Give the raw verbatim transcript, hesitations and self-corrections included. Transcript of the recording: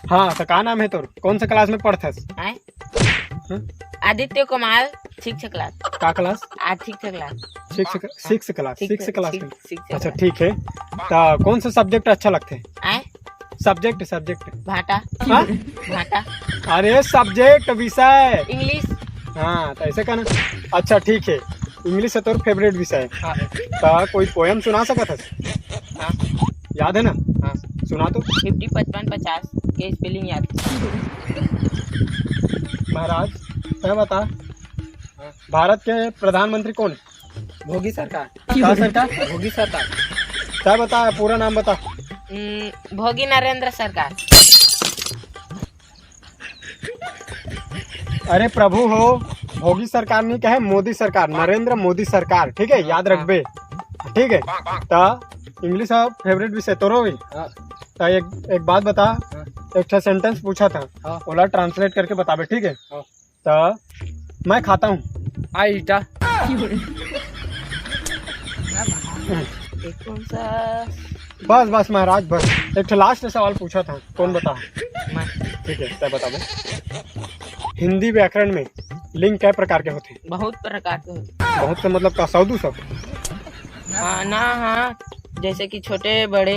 हाँ, तो का नाम है तोर? कौन सा क्लास में पढ़थस? आए? हम्म? Aditya Kumar, six class. का क्लास? आ, six class. Six, six class, six six class. Six, six अच्छा, क्लास। ठीक है। तो कौन सा सब्जेक्ट अच्छा लगथे? आए? Subject, subject. भाटा। हाँ? भाटा। अरे, सब्जेक्ट, विषय। इंग्लिश। हाँ, तो ऐसे कहना। अच्छा, ठीक है, इंग्लिश है तोर फेवरेट विषय। हाँ। तो कोई पोएम सुना सकत हस? हाँ। याद है ना? हाँ। सुना तो। फिफ्टी, पचपन, पचास के स्पेलिंग याद। महाराज, तैं बता, हाँ। भारत के प्रधानमंत्री कौन है? भोगी सरकार। का सरकार? भोगी सरकार। तैं बता, पूरा नाम बता। हम्म, भोगी नरेंद्र सरकार। अरे प्रभु हो, भोगी सरकार नहीं कहे, मोदी सरकार, नरेंद्र मोदी सरकार, ठीक है, याद रखबे, ठीक है। त इंग्लिश फेवरेट विषय तोरो भी। हाँ। त एक, एक बात बता, हाँ। एक ठो सेंटेंस पूछा था, हाँ। ओला ट्रांसलेट करके बताबे, ठीक है? हाँ। त मैं खाता हूँ। आई ईटा। एक कौन सा? बस, बस महाराज, बस। एक ठो लास्ट सवाल पूछा था, कौन बता? मैं। ठीक है, तैं बताबे। हिंदी व्याकरण में लिंग कै प्रकार के होथे? बहुत प्रकार के होथे। बहुत से मतलब का, सौ दू सौ? हाँ ना, हाँ, जैसे कि छोटे बड़े।